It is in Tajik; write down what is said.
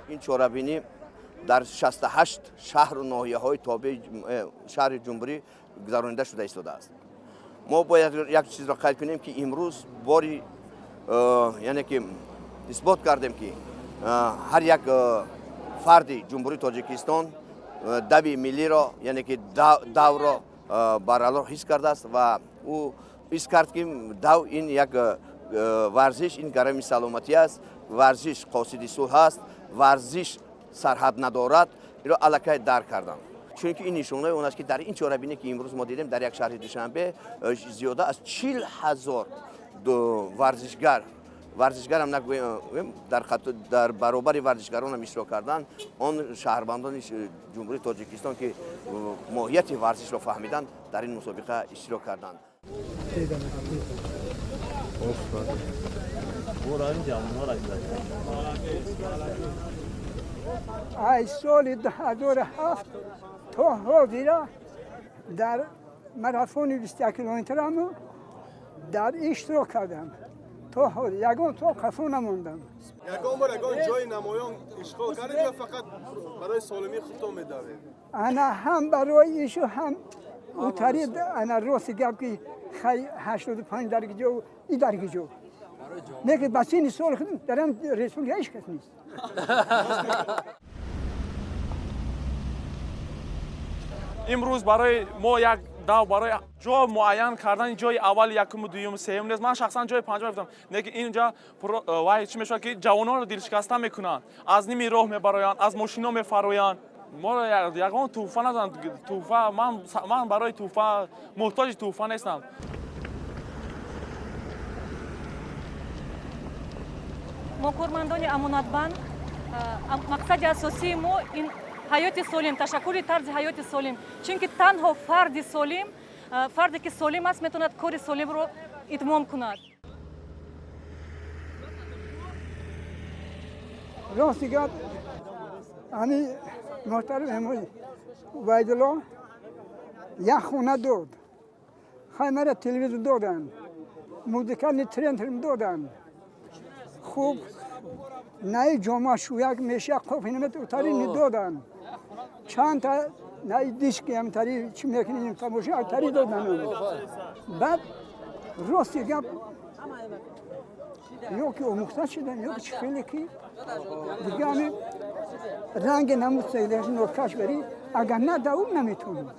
Ин чорабинӣ дар 68 шаҳру ноҳияҳои тобеи шаҳри ҷумҳурӣ гузаронида шуда истодааст. Мо бояд як чизро қайд кунем, ки имрӯз бори яъне ки исбот кардем, ки ҳар як фарди Ҷумҳурии Тоҷикистон дави миллиро, яъне ки давро барало ҳис кардааст ва ӯ ҳис кард, ки дав ин як варзиш, ин гарами саломатӣ аст, варзиш қосиди сулҳ аст, варзиш сарҳад надорад. Инро аллакай дарк кардам, чунки ин нишонаи он аст, ки дар ин чорабинӣ, ки имрӯз мо дидем, дар як шаҳри Душанбе зиёда аз 40 000 варзишгар, варзишгарам нагӯем, дар баробари варзишгаронам иштирок карданд он шаҳрвандони Ҷумҳурии Тоҷикистон, ки моҳияти варзишро фаҳмиданд, дар ин мусобиқа иштирок карданд. Аз соли 2007 то ҳозира дар марафони 21 километраму дар иштирок кардам. То ҳозир ягон то қафо намондам. Ягон бор ягон ҷои намоён ишғол кардед ё фақат барои солимии худтон медавед? Ана, ҳам барои ишу, ҳам утари. Ана, рости гап, ки хай 85 дар ҷо и дар ҷо не, ки ба синни соли худам дар ҳам республика ҳеҷ кас нест. Имрӯз барои мо як дав барои ҷо муайян кардани ҷои аввали, якуму, дуюму, сеюм нест. Ман шахсан ҷои панҷум гирифтам, лекин инҷа вай чӣ мешавад, ки ҷавононро дилшикаста мекунанд, аз ними роҳ мебароянд, аз мошино мефароянд. Моро ягон тӯҳфа надоданд. Тӯҳфа ман барои тӯҳфа муҳтоҷи тӯҳфа нестам. Мо, кормандони Амонатбанк, мақсади асосии мо ин ҳаёти солим, ташаккули тарзи ҳаёти солим, чунки танҳо фарди солим, фарде ки солим аст, метавонад кори солимро итмом кунад. Рости гап, ҳами муҳтарам Эмои Убайдулло як хона дод, хай мара телевизор доданд, музыкальный центрм доданд. Хуб, наи ҷома шӯяк меша қофинамет утари доданд, чандта наи диски ҳамтари чӣ мекунем, тамоша тари доданд. Баъд, рости гап, ё ки омӯхта шудам, ё ки чӣ, хеле ки дига ҳами ранги намуд нокаш барӣ, агар на давум наметавонем.